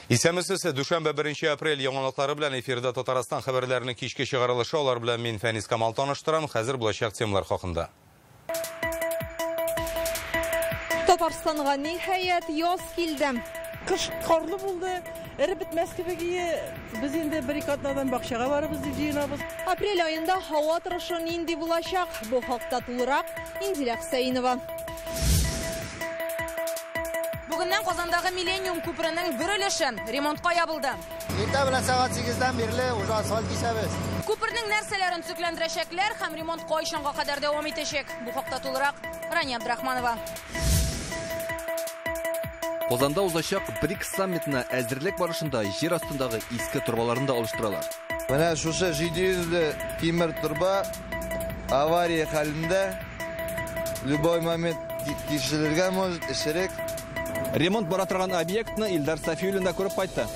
Исәнмесез, дүшәмбе 1 апрель яңалыклары белән эфирда Татарстан хәбәрләренең кичке чыгарылышы. Алар белән мин Фәнис Камал таныштырам. Хәзер булачак темалар хакында. Татарстанга ниһаять яз килде. Кыш карлы булды, эреп бетмәс кебек ие. Без инде бер-ике атнадан бакчага барабыз дип җыенабыз. Апрель аенда һава торышы нинди булачак? Бу хакта тулырак Инзилә Хөсәенова. Бүгеннән Казандагы Миллениум күперенең бер өлеше ремонтка ябылды. Иртә белән сәгать 8-дән бирле уже асфальт кисәбез. Күпернең нәрсәләрен төзекләндерәчәкләр һәм ремонт кайчанга кадәр дәвам итәчәк? Бу хакта тулырак Рания Абдрахманова. Казанда узачак БРИКС саммитына әзерлек барышында җир астындагы иске торбаларны да алыштыралар. Менә шушы 700 тимер торба авария хәлендә, любой момент тишелергә может, эшерек. Ремонт бара торган объектны Илдар Сафиуллин да күреп кайтты.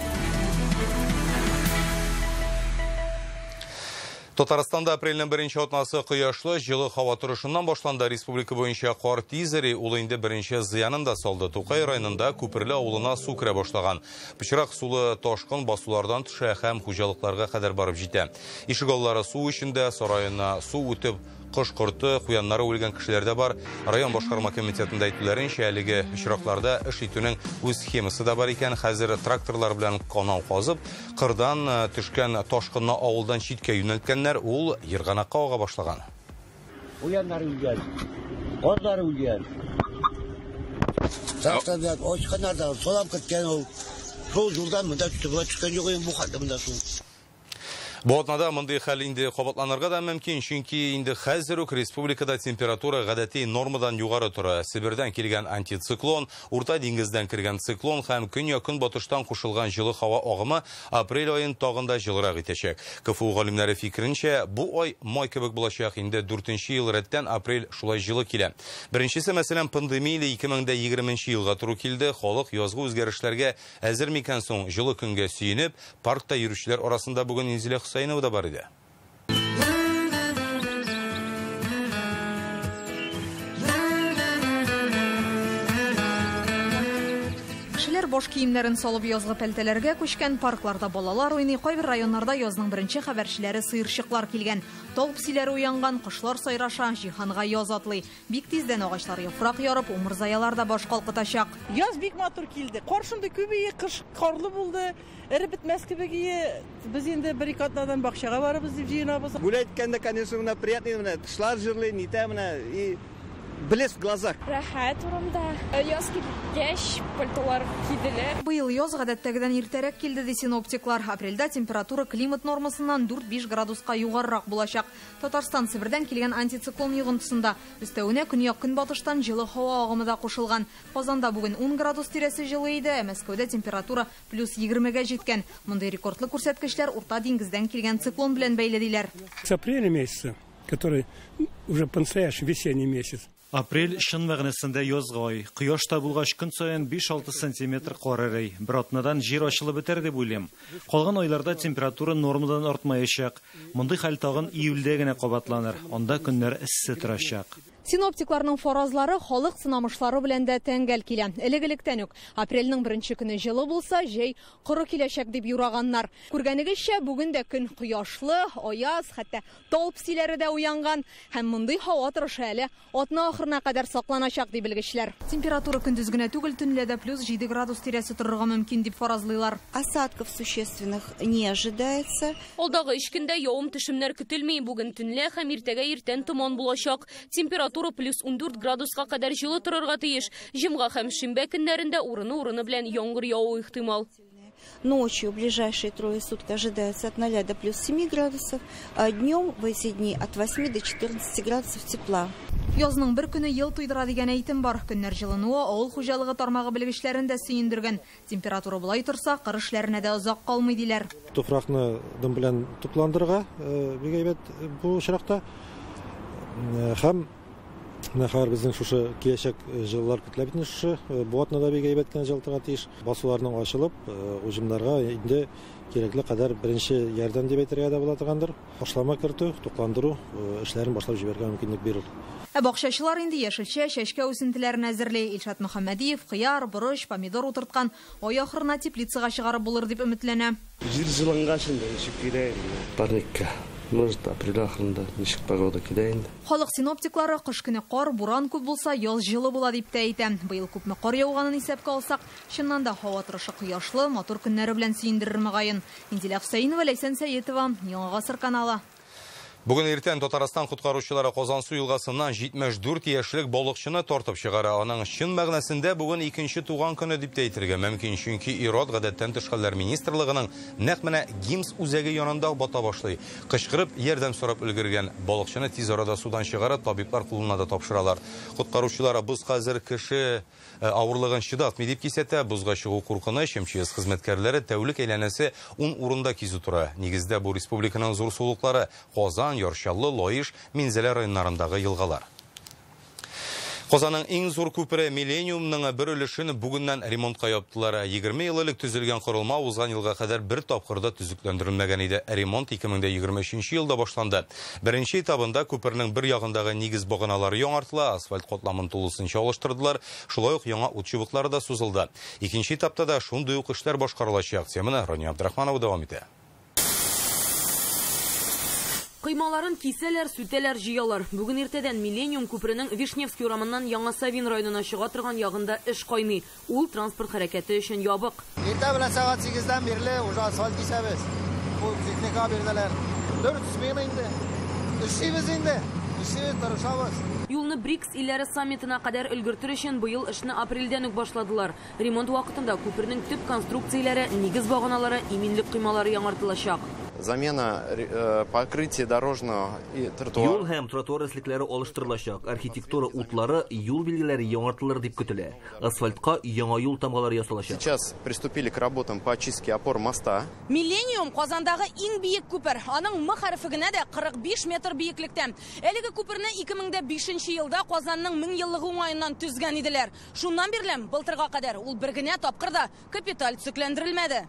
Татарстанда апрельнең беренче атнасы кояшлы, җылы һава торышыннан башланды. Республика буенча кар тиз эри, ул инде беренче зыянын да салды. Тукай районында Күперле авылына су керә башлаган. Пычрак сулы ташкын басулардан төшә һәм хуҗалыкларга кадәр барып җитә. Ишегаллары су эчендә, сараена су үтеп, кош корты, куяннары үлгән кешеләр дә бар. Район башкарма комитетында әйтүләренчә, әлеге очракларда эш итүнең үз схемасы да бар икән. Хәзер тракторлар белән канал казып, кырдан төшкән ташкынны авылдан читкә юнәлткәннәр, ул ерганакка ага башлаган. Куяннар үлгән, казлар үлгән. Тракторлар очканнар да солам кеткән ул. Шул юлдан монда төшеп төшкән юк инде, бу хәлдә монда су. Бу атнада мондый хәл инде кабатланырга да мөмкин, чөнки инде хәзер үк республикада температура гадәти нормадан югары тора. Себердән килгән антициклон, Урта диңгездән кергән циклон һәм көньяк-көнбатыштан кушылган җылы һава агымы апрель аен тагын да җылырак итәчәк. КФУ галимнәре фикеренчә, бу ай май кебек булачак. Инде 4нче ел рәттән апрель шулай җылы килә. Беренчесе, мәсәлән, пандемия 2020 елга туры килде. Халык язгы үзгәрешләргә әзер микән соң? Җылы көнгә сөенеп, паркта йөрүчеләр арасында бүген Инзилә Хөсәенова да бар иде. Кешеләр баш киемнәрен салып язгы пәлтәләргә күчкән, паркларда балалар уйный, кайбер районнарда язның беренче хәбәрчеләре сыерчыклар килгән. Тал песиләре уянган, кошлар сайраша, җиһанга яз атлый. Бик тиздән агачлар яфрак ярып, умырзаялар да баш калкытачак. Яз бик матур килде. Кар шундый күп ие, кыш карлы булды, эреп бетмәс кебек ие. Без инде бер-ике атнадан бакчага барабыз дип җыенабыз. Гулять иткәндә, конечно, менә приятный, менә кошлар җырлый, нитә менә и блеск в глазах. Рәхәт урында. Яз килгәч, пальтолар киделәр. Быел яз гадәттәгедән иртәрәк килде, ди синоптиклар. Апрельдә температура климат нормасыннан дүрт-биш градуска югарырак булачак. Татарстан Себердән килгән антициклон йогынтысында. Өстәвенә көньяк-көнбатыштан җылы һава агымы да кушылган. Казанда бүген 10 градус тирәсе җылы иде, ә Мәскәүдә температура плюс егермегә җиткән. Мондый рекордлы күрсәткечләр Урта диңгездән килгән циклон белән бәйле, диләр. С апреля месяца, который уже по-настоящему весенний месяц. Апрель чын мәгънәсендә язгы ай. Кояш та булгач көн саен биш-алты сантиметр кар эрей. Бер атнадан җир ачылып бетәр дип уйлыйм. Калган айларда температура нормадан артмаячак. Мондый хәл тагын июльдә генә кабатланыр. Анда көннәр эссе торачак. Синоптикларның фаразлары халык сынамышлары белән дә тәңгәл килә. Элек-электән үк апрельнең беренче көне җылы булса, җәй коры киләчәк дип юраганнар. Күргәнегезчә, бүген дә көн кояшлы, аяз, хәтта тал песиләре дә уянган һәм мондый һава торышы әле атна ахырына кадәр сакланачак, ди белгечләр. Температура көндез генә түгел, төнлә дә плюс җиде градус тирәсе торырга мөмкин дип фаразлыйлар. Осадков существенных не ожидается. Алдагы өч көндә явым-төшемнәр көтелми. Бүген төнлә һәм иртәгә иртән томан булачак. Температура плюс ундүрт градуска кадәр җылы торырга тиеш. Җомга һәм шимбә көннәрендә урыны-урыны белән яңгыр явуы ихтимал. Ночью в ближайшие трое суток ожидается от 0 до плюс 7 градусов, а днем в эти дни от 8 до 14 градусов тепла. Язның бер көне ел туйдыра дигән әйтем бар. Көннәр җылынуы авыл хуҗалыгы тармагы белгечләрен дә сөендергән. Температура болай торса, кыр эшләренә дә озак калмый диләр. Туфракны дым белән тукландырырга, бик әйбәт бу очракта. Һәм Менә хәзер безнең шушы киләчәк җылылар көтелә бит инде шушы. Бу атнада бик әйбәт кенә җылытырга тиеш. Басуларның ачылып, уҗымнарга инде кирәкле кадәр беренче ярдәм дип әйтергә дә була торгандыр. Ашлама кертү, тукландыру эшләрен башлап җибәрергә мөмкинлек бирер. Ә бакчачылар инде яшелчә, чәчкә үсентеләрен әзерли. Илшат Мөхәммәдиев кыяр, борыч, помидор утырткан. Ай ахырына теплицага чыгарып булыр дип өметләнә. Җир җылынгач инде ничек килә инде. Парникка. Может, апрель ахырында ничек погода килә инде. Халык синоптиклары кыш көне кар, буран күп булса, яз җылы була дип тә әйтә. Быел күпме кар яуганын исәпкә алсак, чыннан да һава торышы кояшлы, матур көннәре белән сөендерер мөгаен. Инзилә Хөсәенова, Ләйсән Сәетова, Яңа Гасыр каналы. Бүген иртән Татарстан коткаручылары Казансу елгасыннан 74 яшьлек балыкчыны тартып чыгара. Аның чын мәгънәсендә бүген икенче туган көне дип тә әйтергә мөмкин, чөнки ир-ат гадәттән тыш хәлләр министрлыгының нәкъ менә ГИМС үзәге янында бата башлый. Кычкырып ярдәм сорап өлгергән балыкчыны тиз арада судан чыгарып, табиблар кулына да тапшыралар. Коткаручылар боз хәзер кеше авырлыгын чыдатмый дип кисәтә. Бозга чыгу куркыныч. МЧС хезмәткәрләре тәүлек әйләнәсе 10 урында кизү тора. Нигездә бу республиканың зур сулыклары Казан, Яр Чаллы, Лаеш, Минзәлә районнарындагы елгалар. Казанның иң зур күпере Миллениумның бер өлешен бүгеннән ремонтка яптылар. 20 ел элек төзелгән корылма узган елга кадәр бер тапкыр да төзекләндерелмәгән иде. Ремонт 2023 елда башланды. Беренче этабында күпернең бер ягындагы нигез баганалары яңартыла, асфальт катламын тулысынча алыштырдылар, шулай ук яңа ут чыбыклары да сузылды. Икенче этапта да шундый ук эшләр башкарылачак. Теманы Рания Абдрахманова дәвам итә. Кыймаларын кисәләр, сүтәләр, җыялар. Бүген иртәдән Миллениум күперенең Вишневский урамыннан Яңа Савин районына чыга торган ягында эш кайный. Ул транспорт хәрәкәте өчен ябык. Иртә белән сәгать 8-дән бирле уже асфальт кисәбез. Бу техника бирделәр. 4 смена инде. Эшлибез инде. Эшлибез, тырышабыз. Юлны БРИКС илләре саммитына кадәр өлгертер өчен быел эшне апрельдән үк башладылар. Ремонт вакытында күпернең төп конструкцияләре, нигез баганалары, иминлек коймалары яңартылачак. Замена покрытия дорожного и тротуара. Юл һәм тротуар өслекләре алыштырылачак. Архитектура утлары, юл билгеләре яңартылыр дип көтелә. Асфальтка яңа юл тамгалары ясалачак. Сейчас приступили к работам по очистке опор моста. Миллениум Казандагы иң биек күпер. Аның М хәрефе генә дә 45 метр биеклектә. Әлеге күперне 2005 елда Казанның 1000 еллыгы уңаеннан төзгән иделәр. Шуннан бирле былтырга кадәр ул бер генә тапкыр да капиталь төзекләндерелмәде.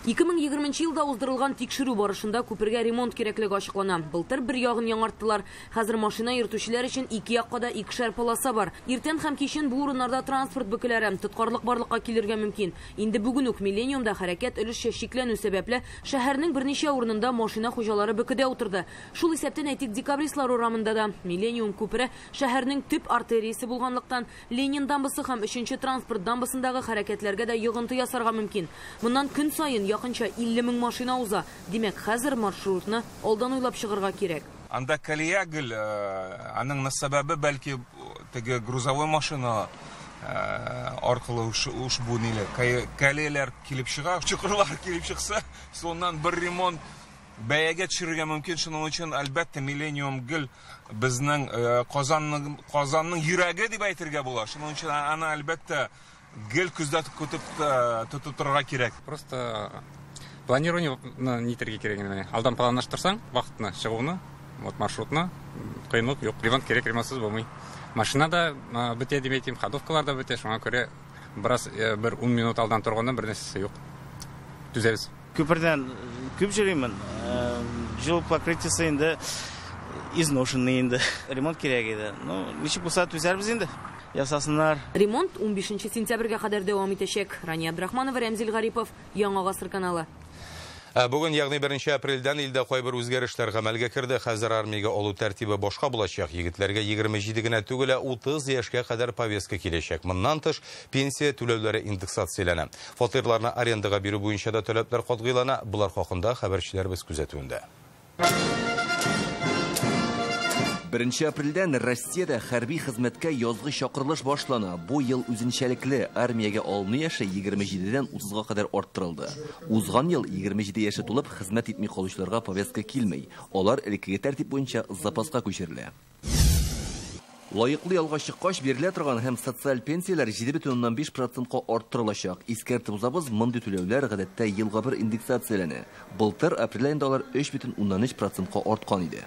2020 елда уздырылган тикшерү барышында күпергә ремонт кирәклеге ачыклана. Былтыр бер ягын яңарттылар. Хәзер машина йөртүчеләр өчен ике якка да икешәр полоса бар. Иртән һәм кичен бу урыннарда транспорт бөкеләре, тоткарлык барлыкка килергә мөмкин. Инде бүген үк Миллениумда хәрәкәт өлешчә чикләнү сәбәпле шәһәрнең берничә урынында машина хуҗалары бөкедә утырды. Шул исәптән әйтик, Декабристлар урамында да. Миллениум күпере шәһәрнең төп артериясе булганлыктан Ленин дамбасы һәм 3нче транспорт дамбасындагы хәрәкәтләргә дә йогынты ясарга мөмкин. Моннан көн саен якынча 50 мең машина уза. Димәк, хәзер маршрутны алдан уйлап чыгарга кирәк. Анда колея гел, аның сәбәбе бәлки теге грузовой машина аркылы ушбу ниле колеялар килеп чыга, чокырлар килеп чыкса, соннан бер ремонт бәягә төшерергә мөмкин. Шуның өчен әлбәттә Миллениум гел безнең Казанның йөрәге дип әйтергә була. Шуның өчен аны әлбәттә гел күздә тотып торырга кирәк. Просто планирование нитергә кирәк инде. Алдан планлаштырсаң, вакытны, чыгуны, вот маршрутны, кыенлык юк. Ремонт кирәк, ремонтсыз булмый. Машина да бетә дип әйтим, ходовкалар да бетә, шуңа күрә бераз бер 10 минут алдан торганнан бер нәрсәсе юк. Төзәбез. Күпердән күп йөрим. Юл покрытиесе инде изношенный инде. Ремонт кирәк иде. Ну, ничек булса төзәрбез инде. Ясасыннар. Ремонт 15 сентябрьгә кадәр дәвам итәчәк. Рания Абдрахманова, Рәмзил Гарипов, Яңа Гасыр каналы. Бүген, ягъни 1 апрельдән илдә кайбер үзгәрешләр гамәлгә керде. Хәзер армиягә алу тәртибе башка булачак. Егетләргә 27 генә түгел, 30 яшькә кадәр повестка киләчәк. Моннан тыш, пенсия түләүләре индексацияләнә. Фатирларны арендага бирү буенча да таләпләр катгыйлана. Булар хакында хәбәрчеләребез күзәтүендә. 1 апрельдән Россиядә хәрби хезмәткә язгы чакырылыш башлана. Бу ел үзенчәлекле, армиягә алыну яше 27-дән 30-га кадәр арттырылды. Узган ел 27 яше тулып хезмәт итми калучыларга повестка килмәй. Алар элеккеге тәртип буенча запаска күчерелә. Лаеклы ялга чыккач бирелә торган һәм социаль пенсияләр 7,5%-ка арттырылачак. Искәртеп узабыз, мондый түләүләр гадәттә елга бер индексацияләнә. Былтыр апрель аенда алар 3,3%-ка арткан иде.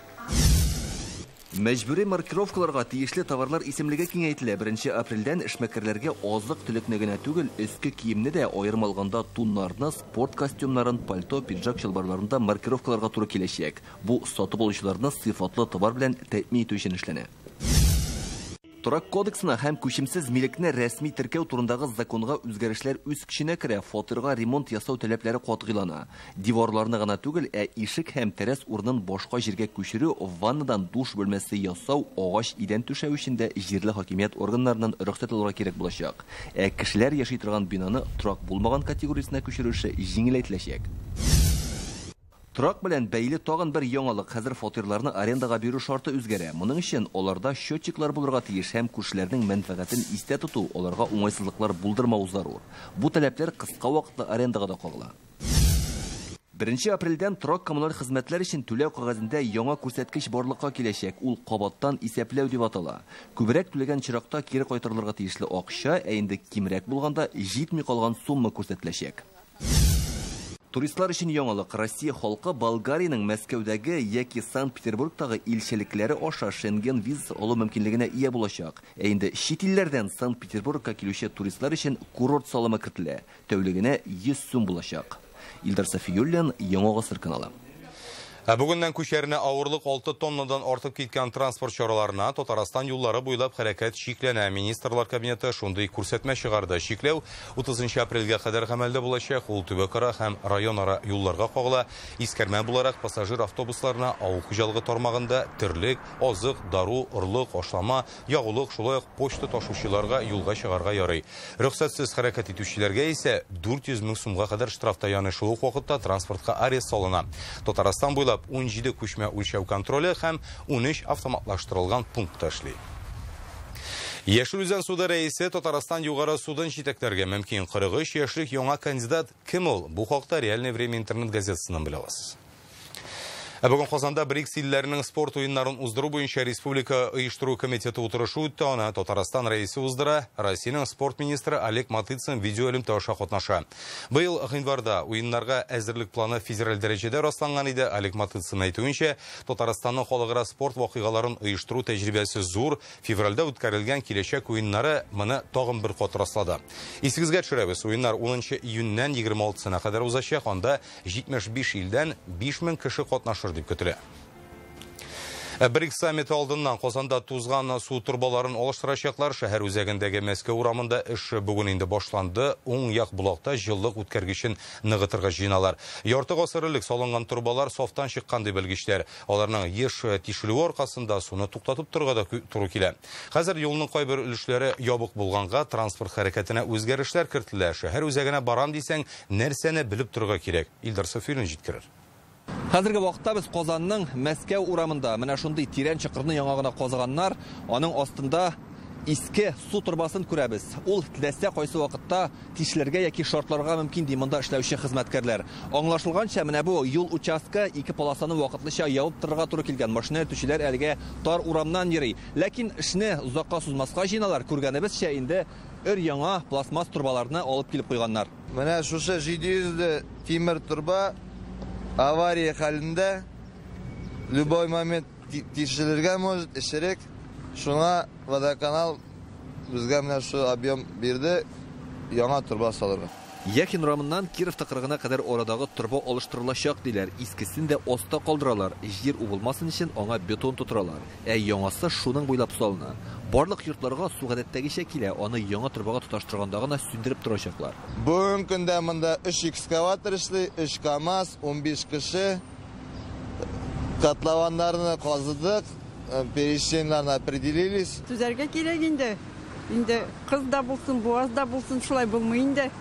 Мәҗбүри маркировкаларга тиешле товарлар исемлеге киңәйтелә. 1 апрельдән эшмәкәрләргә азык-төлекне генә түгел, өске киемне дә, аерым алганда туннарны, спорт костюмнарын, пальто, пиджак чалбарларын да маркировкаларга туры киләчәк. Бу сатып алучыларны сыйфатлы товар белән тәэмин итү өчен эшләнә. Торак кодексына һәм күчемсез милекне рәсми теркәү турындагы законга үзгәрешләр үз көченә керә. Фатирга ремонт ясау таләпләре катгыйлана. Диварларны гына түгел, ә ишек һәм тәрәз урынын башка җиргә күчерү, ваннадан душ бүлмәсе ясау, агач идән түшәү өчен дә җирле хакимият органнарыннан рөхсәт алырга кирәк булачак. Ә кешеләр яши торган бинаны торак булмаган категориясенә күчерү эше җиңеләйтеләчәк. Торак белән бәйле тагын бер яңалык. Хәзер фатирларны арендага бирү шарты үзгәрә. Моның өчен аларда счетчиклар булырга тиеш һәм күршеләрнең мәнфәгатен истә тоту, аларга уңайсызлыклар булдырмау зарур. Бу таләпләр кыска вакытлы арендага да кагыла. 1 апрельдән торак коммуналь хезмәтләр өчен түләү кәгазендә яңа күрсәткеч барлыкка киләчәк. Ул кабаттан исәпләү дип атала. Күбрәк түләгән очракта кире кайтарылырга тиешле акча, ә инде кимрәк булганда җитми калган сумма күрсәтеләчәк. Туристлар өчен яңалык. Россия халкы Болгариянең Мәскәүдәге яки Санкт-Петербургтагы илчелекләре аша Шенген визасы алу мөмкинлегенә ия булачак. Ә инде чит илләрдән Санкт-Петербургка килүче туристлар өчен курорт салымы кертелә. Тәүлегенә 100 сум булачак. Илдар Сафиуллин, Яңа Гасыр каналы. Ә бүгеннән күчәренә авырлык 6 тоннадан артып киткән транспорт чараларына Татарстан юллары буйлап хәрәкәт чикләнә. Министрлар кабинеты шундый күрсәтмә чыгарды. Чикләү 30 апрельгә кадәр гамәлдә булачак. Ул төбәкара һәм районара юлларга кагыла. Искәрмә буларак пассажир автобусларына авыл хуҗалыгы тармагында терлек, азык, дару, орлык, ашлама, ягулык, шулай ук почта ташучыларга юлга чыгарга ярый. Рөхсәтсез хәрәкәт итүчеләргә исә 400 мең сумга кадәр штраф та яный. Шул ук вакытта транспортка арест салына. Татарстан буйлап 17 күчмә үлчәү контроле һәм 13 автоматлаштырылган пункт эшли. Яшел Үзән суды рәисе Татарстан югары судын җитәкләргә мөмкин. 43 яшьлек яңа кандидат кем ул? Бу хакта Реальное время интернет газетасыннан белә аласыз. Ә бүген Казанда БРИКС илләренең спорт уеннарын уздыру буенча Республика оештыру комитеты утырышы үтте. Аны Татарстан рәисе уздыра. Россиянең спорт министры Олег Матыцин видеоэлемтә аша катнаша. Быел гыйнварда уеннарга әзерлек планы федераль дәрәҗәдә расланган иде. Олег Матыцин әйтүенчә, Татарстанның халыкара спорт вакыйгаларын оештыру тәҗрибәсе зур. Февральдә үткәрелгән киләчәк уеннары моны тагын бер кат раслады. Исегезгә төшерәбез, уеннар 10 июньнән 26-сына кадәр узачак. Анда 75 илдән 5000 кеше катнашыр дип көтелә. БРИКС саммиты алдыннан Казанда тузган су торбаларын алыштырачаклар. Шәһәр үзәгендәге Мәскәү урамында эш бүген инде башланды. Уң як булакта җыллык үткәргечен ныгытырга җыеналар. Ярты гасыр элек салынган торбалар сафтан чыккан дип белгечләр. Аларның еш тишелүе аркасында суны туктатып торырга да туры килә. Хәзер юлның кайбер өлешләре ябык булганга транспорт хәрәкәтенә үзгәрешләр кертелә. Шәһәр үзәгенә барам дисәң, нәрсәне белеп торырга кирәк? Илдар Сафиуллин җиткерер. Хәзерге вакытта без Казанның Мәскәү урамында менә шундый тирән чокырны яңа гына казыганнар, аның астында иске су торбасын күрәбез. Ул теләсә кайсы вакытта тишелергә яки шартларга мөмкин ди монда эшләүче хезмәткәрләр. Аңлашылганча, менә бу юл участка ике полосаны вакытлыча ябып торырга туры килгән. Машина йөртүчеләр әлегә тар урамнан йөри. Ләкин эшне озакка сузмаска җыеналар. Күргәнебезчә, инде өр яңа пластмасс торбаларны алып килеп куйганнар. Менә шушы 700 тимер торба авария хәлендә, любой момент тишелергә может, эшерек. Шуңа водоканал безгә менә шу объем бирде, яңа торба салырга. Яхин урамыннан Киров тыкрыгына кадәр арадагы торба алыштырылачак диләр. Искесен дә аста калдыралар. Җир убылмасын өчен аңа бетон тутыралар. Ә яңасы шуның буйлап салына. Барлык йортларга су гадәттәгечә килә, аны яңа торбага тоташтырганда гына сүндереп торачаклар. Бүгенге көндә монда 3 экскаватор эшли, 3 КАМАЗ, 15 кеше. Котлованнарны казыдык, пересечениеләрне определились. Түзәргә кирәк инде. Инде кыз да булсын, буаз да булсын, шулай булмый инде.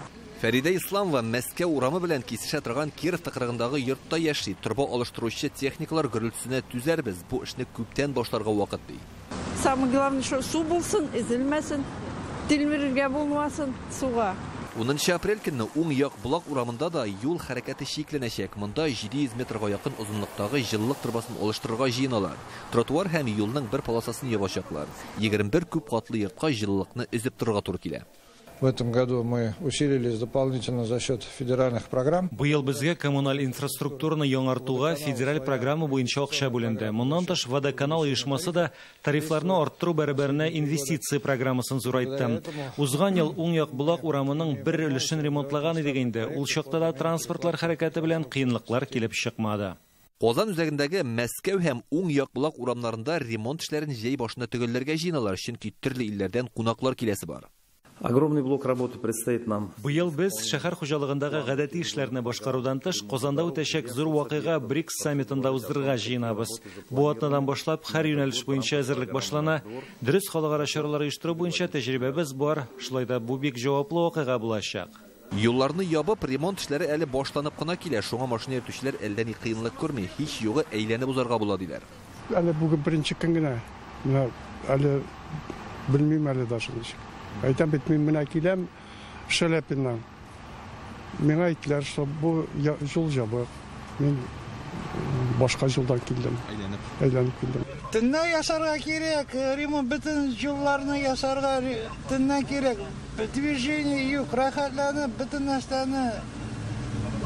Фәридә Исламова Мәскәү урамы белән кисешә торган Киров тыкрыгындагы йортта яши. Торба алыштыручы техникалар гөрелтесенә түзәрбез. Бу эшне күптән башларга вакыт ди. Самое главное, что су булсын, изелмәсен, тилмерергә булмасын суга. 10 апрель көнне уң як Булак урамында да юл хәрәкәте чикләнәчәк. Монда 700 метрга якын озынлыктагы җылылык торбасын алыштырырга җыеналар. Тротуар һәм юлның бер полосасын ябачаклар. 21 күп катлы йортка җылылыкны өзеп торырга туры килә. В этом году мы усилились дополнительно за счет федеральных программ. Быел безгә коммуналь инфраструктураны яңартуга федераль программа буенча акча бүленде. Моннан тыш Водоканал оешмасы да тарифларны арттыру бәрабәренә инвестиция программасын зурайтты. Узган ел Уң як Болак урамының бер өлешен ремонтлаган идек инде. Ул чакта да транспортлар хәрәкәте белән кыенлыклар килеп чыкмады. Казан үзәгендәге Мәскәү һәм Уң як Болак урамнарында ремонт эшләрен җәй башында төгәлләргә җыеналар, чөнки төрле илләрдән кунаклар киләсе бар. Огромный блок работы предстоит нам. Быел без шәһәр хуҗалыгындагы гадәти эшләрне башкарудан тыш Казанда үтәчәк зур вакыйга БРИКС саммитында уздырырга җыенабыз. Бу атнадан башлап һәр юнәлеш буенча әзерлек башлана. Дөрес халыкара чаралар оештыру буенча тәҗрибәбез бар. Шулай да бу бик җаваплы вакыйга булачак. Юлларны ябып, ремонт эшләре әле башланып кына килә. Шуңа машина йөртүчеләр әллә ни кыенлык күрми. Һич югы әйләнеп узарга була диләр. Әле бүген беренче көн генә. Менә әле белмим әле даже ничек. Әйтәм бит, мин менә киләм Шаляпиннан. Миңа әйттеләр, что бу юл ябык. Мин башка юлдан килдем. Әйләнеп килдем. Төнлә ясарга кирәк, ремонт бөтен юлларны ясарга төнлә кирәк. Движение юк, рәхәтләнеп бөтен нәрсәне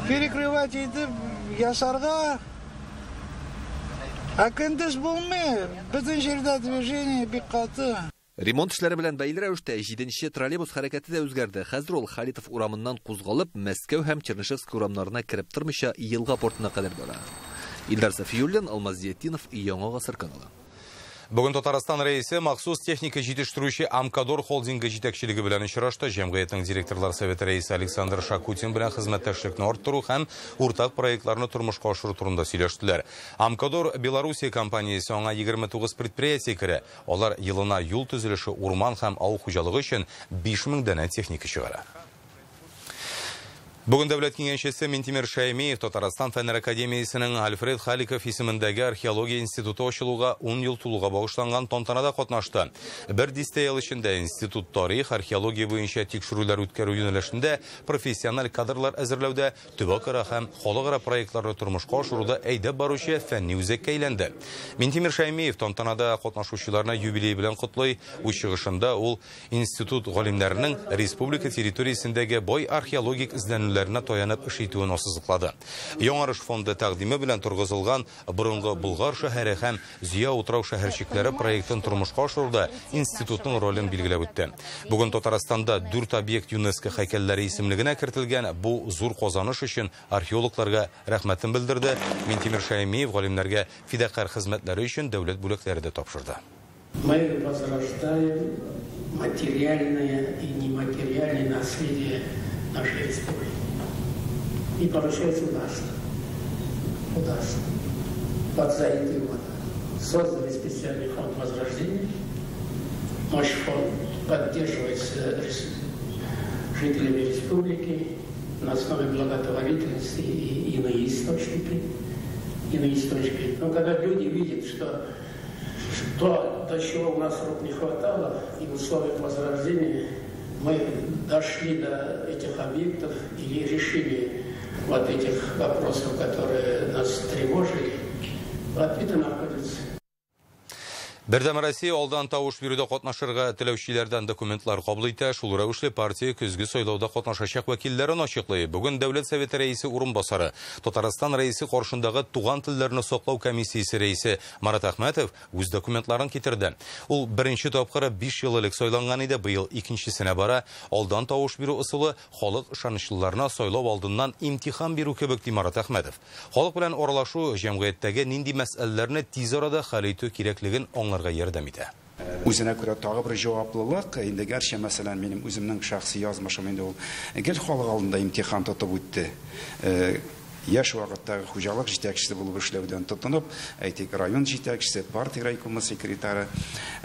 перекрывать итеп ясарга. Ә көндез булмый, бөтен җирдә движение бик каты. Ремонт эшләре белән бәйле рәвештә 7нче троллейбус хәрәкәте дә үзгәрде. Хәзер ул Халитов урамыннан кузгалып, Мәскәү һәм Чернышевский урамнарына кереп тормыйча Елга портына кадәр бара. Илдар Сафиуллин, Алмаз Зиятдинов, Яңа Гасыр каналы. Бүген Татарстан рәисе махсус техника җитештерүче Амкадор холдингы җитәкчелеге белән очрашты. Җәмгыятьнең директорлар советы рәисе Александр Шакутин белән хезмәттәшлекне арттыру һәм уртак проектларны тормышка ашыру турында сөйләштеләр. Амкадор Белоруссия компаниясе аңа 29 предприятие керә. Алар елына юл төзелеше, урман һәм авыл хуҗалыгы өчен 5000 данә техника чыгара. Бүген Дәүләт киңәшчесе Минтимер Шәймиев Татарстан Фәннәр академиясенең Альфред Халиков исемендәге археология институты ачылуга 10 ел тулуга багышланган тантанада катнашты. Бер дистә ел эчендә институт тарих, археология буенча тикшерүләр үткәрү юнәлешендә профессиональ кадрлар әзерләүдә, төбәкара һәм халыкара проектларны тормышка ашыруда әйдәп баручы фәнни үзәккә әйләнде. Минтимер Шәймиев тантанада катнашучыларны юбилей белән котлый. Үз чыгышында ул институт галимнәренең республика территориясендәге бай археологик эзләнүләр таянып эш итүен ассызыклады. Яңарыш фонды тәкъдиме белән торгызылган борынгы Болгар шәһәре һәм Зөя утрау шәһәрчекләре проектын тормышка ашыруда институтның ролен билгеләп үтте. Бүген Татарстанда 4 объект ЮНЕСКО һәйкәлләре исемлегенә кертелгән. Бу зур казаныш өчен археологларга рәхмәтен белдерде. Минтимер Шәймиев галимнәргә фидакарь хезмәтләре өчен дәүләт бүләкләре дә тапшырды. Мы возрождаем материальное и нематериальное наследие нашей республики. И получается удастся. Вот за эти годы создали специальный фонд возрождения. Наш фонд поддерживается жителями республики на основе благотворительности и иные источники. Но когда люди видят, что то, до чего у нас рук не хватало, и в условиях возрождения мы дошли до этих объектов или решили вот этих вопросов, которые нас тревожили, ответы находятся. Бердәм Россия алдан тавыш бирүдә катнашырга теләүчеләрдән документлар кабул итә. Шул рәвешле партия көзге сайлауда катнашачак вәкилләрен ачыклый. Бүген Дәүләт Советы рәисе урынбасары, Татарстан рәисе каршындагы туган телләрне саклау комиссиясе рәисе Марат Әхмәтов үз документларын китерде. Ул беренче тапкыры 5 ел элек сайланган иде, быел икенчесенә бара. Алдан тавыш бирү ысулы халык ышанычлыларына сайлау алдыннан имтихан бирү кебек, ди Марат Әхмәтов. Халык белән аралашу җәмгыятьтәге нинди мәсьәләләрне тиз арада хәл итү кирәклеген аңлар ярдәм итә. Үзенә күрә тагы бер җаваплылык. Инде гәрчә, мәсәлән, минем үземнең шәхси язмышым инде ул гел халык алдында имтихан тотып үтте. Яшь вакыттагы хуҗалык җитәкчесе булып эшләүдән тотынып, әйтик, район җитәкчесе, партия райкомы секретары,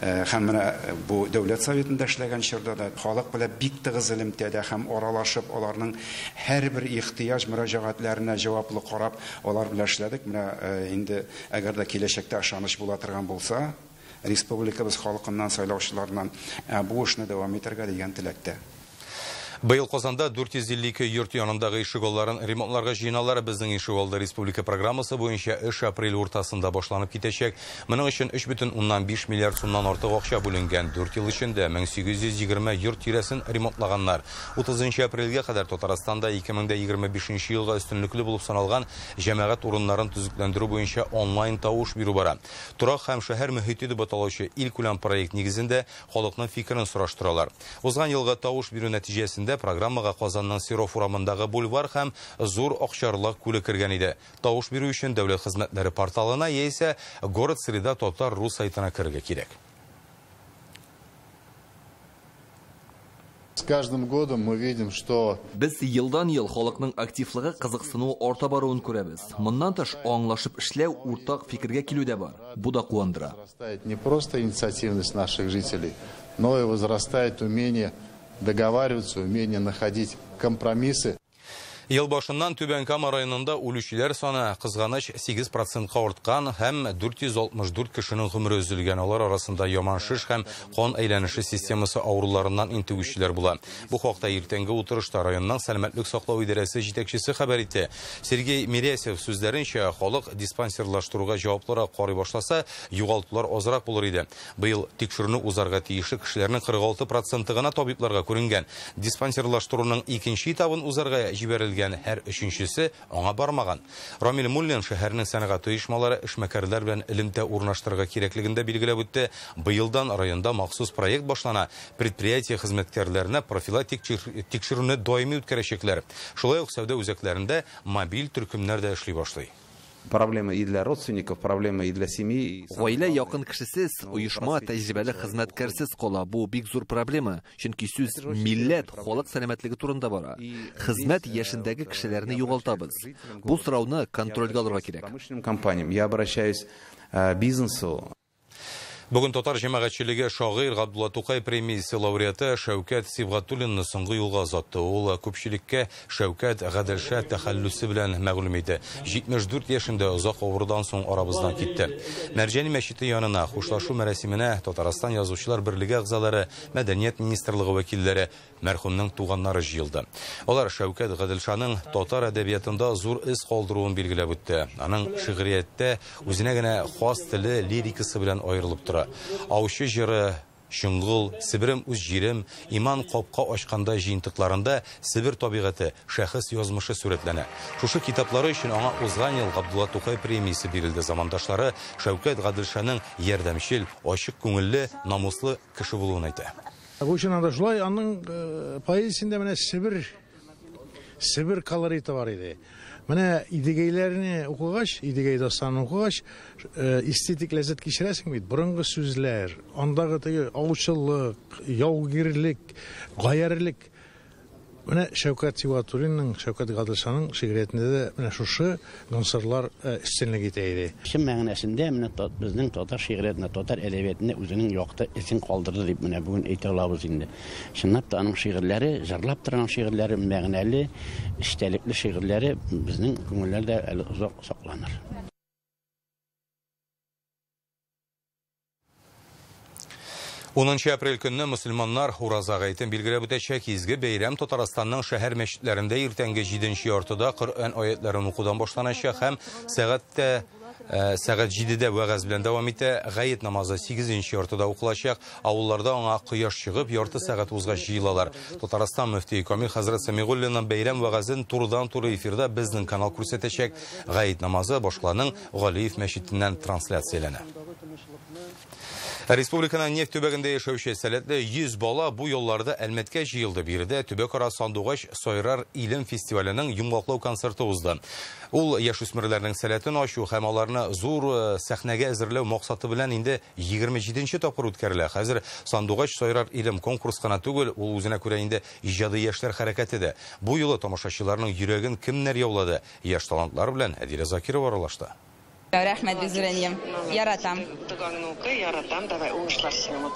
һәм менә бу Дәүләт Советында эшләгән чорда да халык белән бик тыгыз элемтәдә һәм аралашып, аларның һәрбер ихтыяҗ мөрәҗәгатьләренә җаваплы карап, алар белән эшләдек. Менә инде әгәр дә киләчәктә ышаныч була торган булса, республикабыз халкыннан, сайлаучыларыннан бу эшне дәвам итәргә дигән теләктә. Быел Казанда 452 йорт янындагы ишегалларын ремонтларга җыеналар. Безнең ишегалды республика программасы буенча эш апрель уртасында башланып китәчәк. Моның өчен 3,5 миллиард сумнан артык акча бүленгән. 4 ел эчендә 1820 йорт тирәсен ремонтлаганнар. 30 апрельгә кадәр Татарстанда 2025 елга өстенлекле булып саналган җәмәгать урыннарын төзекләндерү буенча онлайн тавыш бирү бара. Торак һәм шәһәр мөхите дип аталучы илкүләм проект нигезендә халыкның фикерен сораштыралар. Узган елгы тавыш бирү нәтиҗәсендә программага Казанның Серов урамындагы бульвар һәм Зур Акчарлак күле кергән иде. Тавыш бирү өчен дәүләт хезмәтләре порталына яисә Город Среда татар рус сайтына керергә кирәк. С каждым годом мы видим, что Без елдан-ел халыкның активлыгы, кызыксынуы арта баруын күрәбез. Моннан тыш, аңлашып эшләү, уртак фикергә килү дә бар. Бу да куандыра. Возрастает не просто инициативность наших жителей, но и возрастает умение договариваться, умение находить компромиссы. Ел башыннан Түбән Кама районында үлүчеләр саны кызганыч 8%-ка арткан һәм 464 кешенең гомере өзелгән. Алар арасында яман шеш һәм кан әйләнеше системасы авыруларыннан интегүчеләр була. Бу хакта иртәнге утырышта районның сәламәтлек саклау идарәсе җитәкчесе хәбәр итте. Сергей Мирясев сүзләренчә, халык диспансерлаштыруга җаваплырак карый башласа, югалтулар азрак булыр иде. Быел тикшерүне узарга тиешле кешеләрнең 46% гына табибларга күренгән. Диспансерлаштыруның икенче этабын узарга җибәрелгән һәр өченчесе аңа бармаган. Рамил Муллин шәһәрнең сәнәгать оешмалары эшмәкәрләр белән элемтә урнаштырырга кирәклеген дә билгеләп үтте. Быелдан районда махсус проект башлана. Предприятие хезмәткәрләренә профилактик тикшерүне даими үткәрәчәкләр. Шулай ук сәүдә үзәкләрендә мобиль төркемнәр дә эшли башлый. Проблема и для родственников, проблема и для семьи. Гаилә якын кешесез, оешма тәҗрибәле хезмәткәрсез кала. Бу бик зур проблема, чөнки сүз милләт, халык сәламәтлеге турында бара. Хезмәт яшендәге кешеләрне югалтабыз. Бу сорауны контрольгә алырга кирәк. Промышленным компаниям я обращаюсь бизнесу. Бүген татар җәмәгатьчелеге шагыйрь Габдулла Тукай премиясе лауреаты Шәүкәт Сибгатуллинны соңгы юлга озатты. Ул күпчелеккә Шәүкәт Гаделша тәхәллүсе белән мәгълүм иде. 74 яшендә озак авырудан соң арабыздан китте. Мәрҗани мәчете янына хушлашу мәрасименә Татарстан Язучылар берлеге әгъзалары, Мәдәният министрлыгы вәкилләре, мәрхүмнең туганнары җыелды. Алар Шәүкәт Гаделшаның татар әдәбиятында зур эз калдыруын билгеләп үтте. Аның шигърияттә үзенә генә хас теле, лирикасы белән аерылып тора. Аучы җыры, Чоңгыл, Себерем үз җирем, Иман капка ачканда җыентыкларында Себер табигате, шәхес язмышы сурәтләнә. Шушы китаплары өчен аңа узган ел Габдулла Тукай премиясе бирелде. Замандашлары Шәүкәт Гаделшаның ярдәмчел, ачык күңелле, намуслы кеше булуын әйтә. Бу чыннан да шулай, аның поэзиясендә менә Себер колориты бар иде. Менә Идегәйләрне укыгач, Идегәй дастанын укыгач, эстетик ләззәт кичерәсең бит. Борынгы сүзләр, андагы теге аучылык, яугирлек, гаярилек. Менә Шәүкәт Сибгатуллинның, Шәүкәт Гаделшаның шигъриятендә дә менә шушы гонсырлар өстенлек итә иде. Чын мәгънәсендә менә безнең татар шигъриятендә, татар әдәбиятында үзенең якты эзен калдырды дип менә бүген әйтә алабыз инде. Чынлап та аның шигырьләре, җырлап торган шигырьләре, мәгънәле, эчтәлекле шигырьләре безнең күңелләрдә әле озак сакланыр. 10 апрель көнне мөселманнар Ураза гаетен билгеләп үтәчәк. Изге бәйрәм Татарстанның шәһәр мәчетләрендә иртәнге 7:30-да Коръән аятларын укудан башланачак һәм сәгать 7-дә вәгазь белән дәвам итә. Гает намазы 8:30-да укылачак. Авылларда аңа кояш чыгып, ярты сәгать узгач җыелалар. Татарстан мөфтие Камил хәзрәт Сәмигуллинның бәйрәм вәгазен турыдан-туры эфирда безнең канал күрсәтәчәк. Гает намазы башкаланың Галиев мәчетеннән трансляцияләнә. Республиканың нефть төбәгендә яшәүче сәләтле 100 бала бу елларда Әлмәткә җыелды. Биредә төбәкара Сандугач сайрар илем фестиваленең йомгаклау концерты узды. Ул яшүсмерләрнең сәләтен ачу һәм аларны зур сәхнәгә әзерләү максаты белән инде 27нче тапкыр үткәрелә. Хәзер Сандугач сайрар илем конкурс кына түгел, ул үзенә күрә инде иҗади яшьләр хәрәкәте дә. Бу юлы тамашачыларның йөрәген кемнәр яулады? Яшь талантлар белән Әдилә Закирова аралашты. Рәхмәт бик зур әнием. Яратам.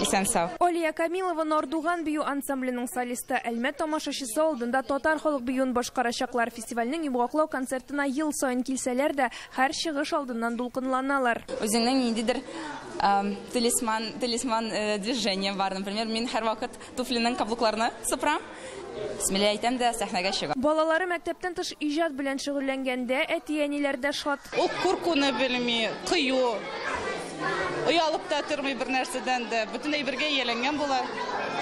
Исән сау. Алия Камилова Нардуган бию ансамбленең солисты. Әлмәт тамашачысы алдында татар халык биюен башкарачаклар. Фестивальнең йомгаклау концертына ел саен килсәләр дә, һәр чыгыш алдыннан дулкынланалар. Үзеңнең ниндидер талисман движение бар. Например, мин һәрвакыт туфлиның каблукларына сыпырам. Бисмилла әйтәм дә сәхнәгә чыгам. Балалары мәктәптән тыш иҗат белән шөгыльләнгәндә әти-әниләр дә шат. Ул куркуны белми, кыю. Оялып та тормый бер нәрсәдән дә, бөтенләй бергә ияләнгән була.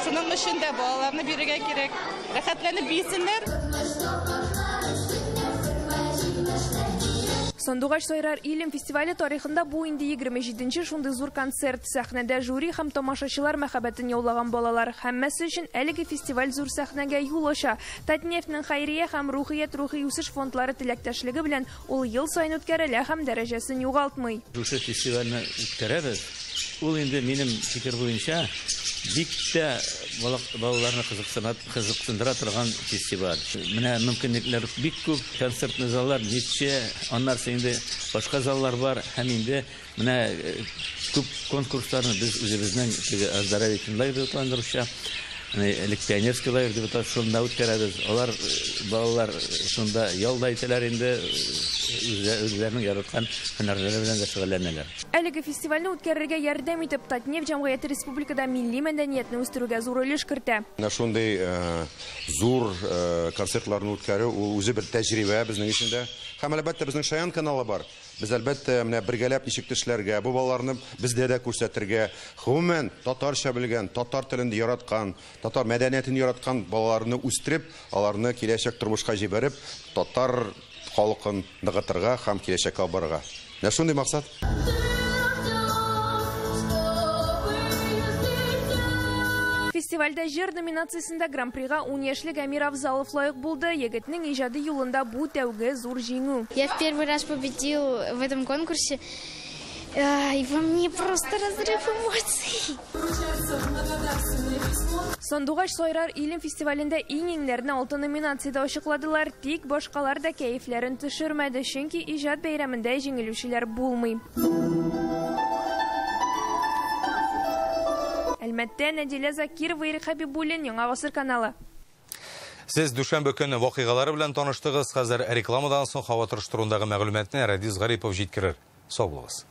Шуның өчен дә балаларны бирергә кирәк. Рәхәтләнеп биесеннәр. Сандугач сайрар илем фестивале тарихында бу инде 27-нче шундый зур концерт. Сәхнәдә жюри һәм тамашачылар мәхәббәтен яулаган балалар. Һәммәсе өчен әлеге фестиваль зур сәхнәгә юл ача. Татнефтьнең хәйрия һәм Рухият рухи үсеш фондлары теләктәшлеге белән ул ел саен үткәрелә һәм дәрәҗәсен югалтмый. Шушы фестивальне үткәрәбез. Ул инде минем фикер буенча бик тә балаларны кызыксындыра торган фестиваль. Менә мөмкинлекләр бик күп, концертный заллар ничә, аннары инде башка заллар бар һәм инде менә күп конкурсларны без үзебезнең теге оздоровительный лагерь дип аталандыруча, элек пионерский лагерь дип аталып шунда үткәрәбез. Алар балалар шунда ял да итәләр инде, үзләренең яраткан һөнәрләре белән дә шөгыльләнәләр. Әлеге фестивальне үткәрергә ярдәм итеп Татнефть җәмгыяте республикада милли мәдәниятне үстерүгә зур өлеш кертә. Менә шундый зур концертларны үткәрү ул үзе бер тәҗрибә безнең өчен дә. Һәм әлбәттә безнең Шаян каналы бар. Без әлбәттә менә бергәләп ничек эшләргә, бу балаларны бездә дә күрсәтергә, гомумән татарча белгән, татар телен яраткан, татар мәдәниятен яраткан балаларны үстереп, аларны киләчәк тормышка җибәреп, татар халкын ныгытырга һәм киләчәккә алып барырга. Менә шундый максат. Фестивальдә җыр номинациясендә гран-прига 10 яшьлек Әмир Авзалов лаек булды. Егетнең иҗади юлында бу тәүге зур җиңү. Я в первый раз победил в этом конкурсе. И во мне просто разрыв эмоций. Сандугач сайрар илем фестивалендә иң-иңнәрне 6 номинациядә ачыкладылар. Тик башкалар да кәефләрен төшермәде, чөнки иҗат бәйрәмендә җиңелүчеләр булмый. Әлмәттә Нәдилә Закирова, Ирек Хәбибуллин, Яңа Гасыр каналы. Сез дүшәмбе көне вакыйгалары белән таныштыгыз. Хәзер рекламадан соң һава торышы турындагы мәгълүматны Рәдис Гарипов җиткерер. Сау булыгыз.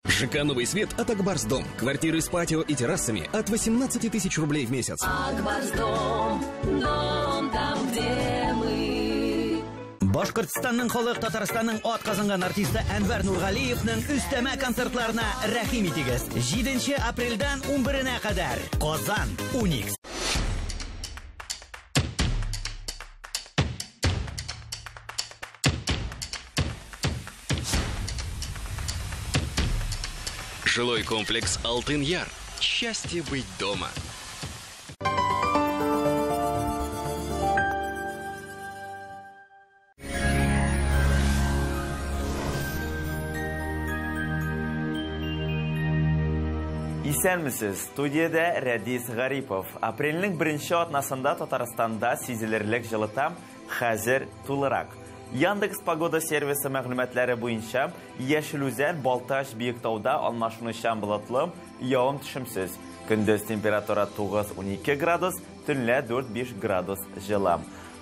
ЖК «Новый свет» от Акбарс-Дом. Квартиры с патио и террасами от 18 тысяч рублей в месяц. Акбарс-Дом, дом там, где мы. Башкортстанның халык, Татарстанның ат казанган артисты Әнвәр Нургалиевның өстәмә концертларына рәхим итегез. 7 апрельдән 11-нә кадәр. Казан, Уникс. Жилой комплекс «Алтын-Яр». Счастье быть дома. Исәнмесез, студиядә Рәдис Гарипов. Апрельнең беренче атнасында Татарстанда сизелерлек җылыта, хәзер тулырак. Яндекс погода сервисы мәгълүматлары буенча Яшел Үзән, Балтач, Биектауда алмашынучан болытлы, явым төшемсез. Көндез температура 9-12 градус, төнлә 4-5 градус җылы.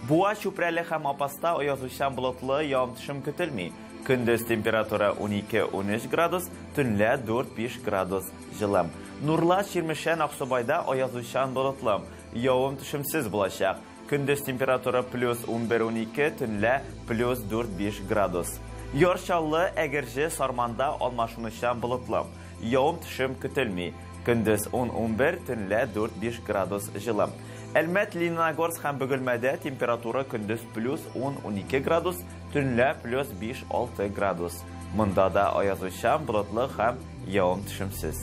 Буа, Чүпрәле һәм Апаста аязучан болытлы, явым төшем көтелми. Көндез температура 12-13 градус, төнлә 4-5 градус җылы. Нурлат, Чирмешән, Аксубайда аязучан болытлы, явым төшемсез булачак. Көндез температура плюс 11-12, төнлә плюс 4-5 градус. Яр Чаллы, Әгерҗе, Сарманда алмашынучан болытлы, явым төшем көтелми. Көндез 10-11, төнлә 4-5 градус җылы. Әлмәт, Лениногорск һәм Бөгелмәдә температура көндез плюс 10-12 градус, төнлә плюс 5-6 градус. Монда да аязучан болытлы һәм явым төшемсез.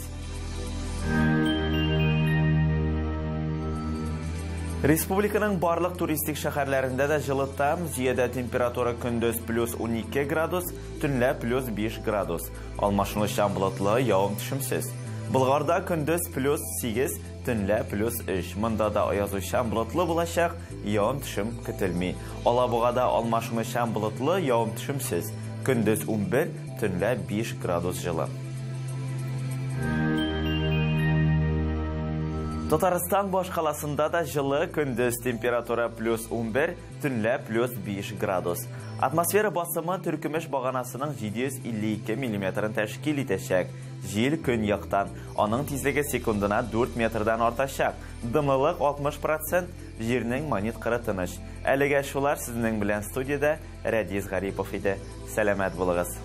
Республиканың барлык туристик шәһәрләрендә дә җылыта, зиядә температура көндез плюс 12 градус, төнлә плюс 5 градус. Алмашынучан болытлы, явым төшемсез. Болгарда көндез плюс 8, төнлә плюс 3. Монда да аязучан болытлы булачак, явым-төшем көтелми. Алабугада алмашынучан болытлы, явым-төшемсез. Көндез 11, төнлә 5 градус җылы. Татарстан башкаласында да җылы, көндез температура плюс 11, төнлә плюс 5 градус. Атмосфера басымы Төркемеш баганасының 752 миллиметрын тәшкил итәчәк. Җил көньяктан, аның тизлеге секундына 4 метрдан артачак. Дымлылык 60%, җирнең магнит кыры тыныч. Әлегә шулар, сезнең белән студиядә Рәдис Гарипов иде. Сәламәт булыгыз.